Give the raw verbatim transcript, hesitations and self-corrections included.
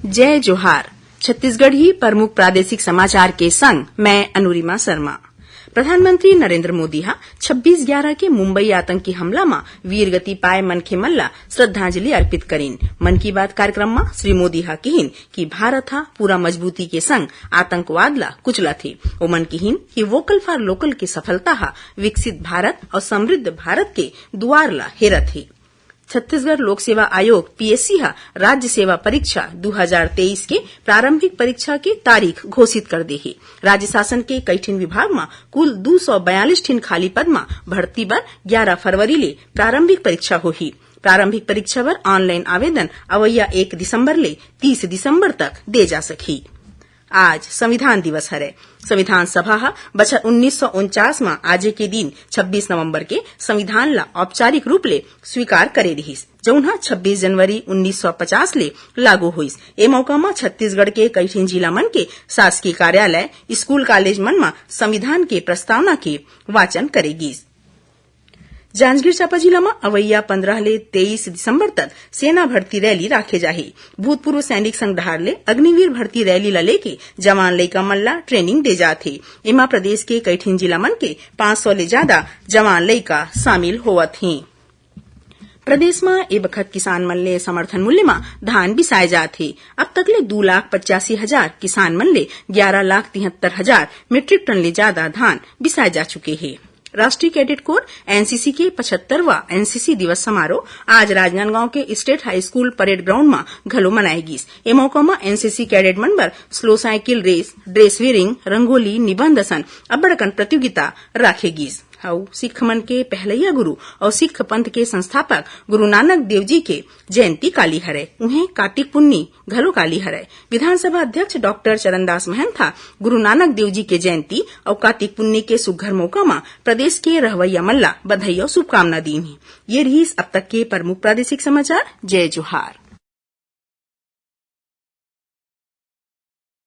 जय जोहार। छत्तीसगढ़ी प्रमुख प्रादेशिक समाचार के संग मैं अनुरिमा शर्मा। प्रधानमंत्री नरेंद्र मोदी ह छब्बीस ग्यारह के मुंबई आतंकी हमला म वीरगति पाए मनखे मन ला श्रद्धांजलि अर्पित करिन। मन की बात कार्यक्रम म श्री मोदी ह किहिन कि भारत ह पूरा मजबूती के संग आतंकवाद ला कुचलथे। ओमन किहिन कि वोकल फॉर लोकल के सफलता ह विकसित भारत अउ समृद्ध भारत के दुआर ला हेरत हे। छत्तीसगढ़ लोक सेवा आयोग, पीएससी, ह राज्य सेवा परीक्षा दू हजार तेईस के प्रारंभिक परीक्षा के तारीख घोषित कर दे हे। राज्य शासन के कई ठिन विभाग म कुल दू सौ बयालीस ठिन खाली पद म भर्ती बर ग्यारह फरवरी ले प्रारंभिक परीक्षा होही। प्रारंभिक परीक्षा बर ऑनलाइन आवेदन अवइया एक दिसंबर ले तीस दिसंबर तक दे जा सकही। आज संविधान दिवस हरय। संविधान सभा ह बछर उन्नीस सौ उनचास म आजे के दिन छब्बीस नवंबर के संविधान ला औपचारिक रूप ले स्वीकार करे रिहिस, जउन ह छब्बीस जनवरी उन्नीस सौ पचास ले लागू होइस। ए मौका म छत्तीसगढ़ के कई ठिन जिला मन के शासकीय कार्यालय, स्कूल, कॉलेज मन म संविधान के प्रस्तावना के वाचन करे गिस। जांजगीर चांपा जिला म अवइया पंद्रह ले तेईस दिसंबर तक सेना भर्ती रैली राखे जाही। भूतपूर्व सैनिक संग डहार ले अग्निवीर भर्ती रैली ल लेके जवान लइका मन ला ट्रेनिंग दे जात हे। एमा प्रदेश के कई ठिन जिला मन के पाँच सौ ले ज्यादा जवान लइका शामिल होवत हें। प्रदेश म ए बखत किसान मन ले समर्थन मूल्य म धान बिसाए जात हे। अब तक ले दू लाख पचासी हजार किसान मन ले ग्यारह लाख तिहत्तर हजार मीट्रिक टन ले ज्यादा धान बिसाए जा चुके हे। राष्ट्रीय कैडेट कोर, एनसीसी, के पचहत्तरवां एनसीसी दिवस समारोह आज राजनांदगांव के state high school parade ground म घलो मनाए गिस। ए मौका म एनसीसी कैडेट मन बर slow cycle race, dress wearing, rangoli, निबंध असन अब्बड़ अकन प्रतियोगिता राखे गिस। अउ सिख मन के पहलैया गुरु अउ सिख पंथ के संस्थापक गुरु नानक देव जी के जयंती काली हरय, उहें कातिक पुन्नी घलो काली हरय। विधानसभा अध्यक्ष डॉक्टर चरणदास महंत ह गुरु नानक देव जी के जयंती अउ कातिक पुन्नी के सुग्घर मौका म प्रदेश के रहवइया मन ला बधाई अउ शुभकामना दीन हे। ये रिहिस अब तक के प्रमुख प्रादेशिक समाचार। जय जोहार।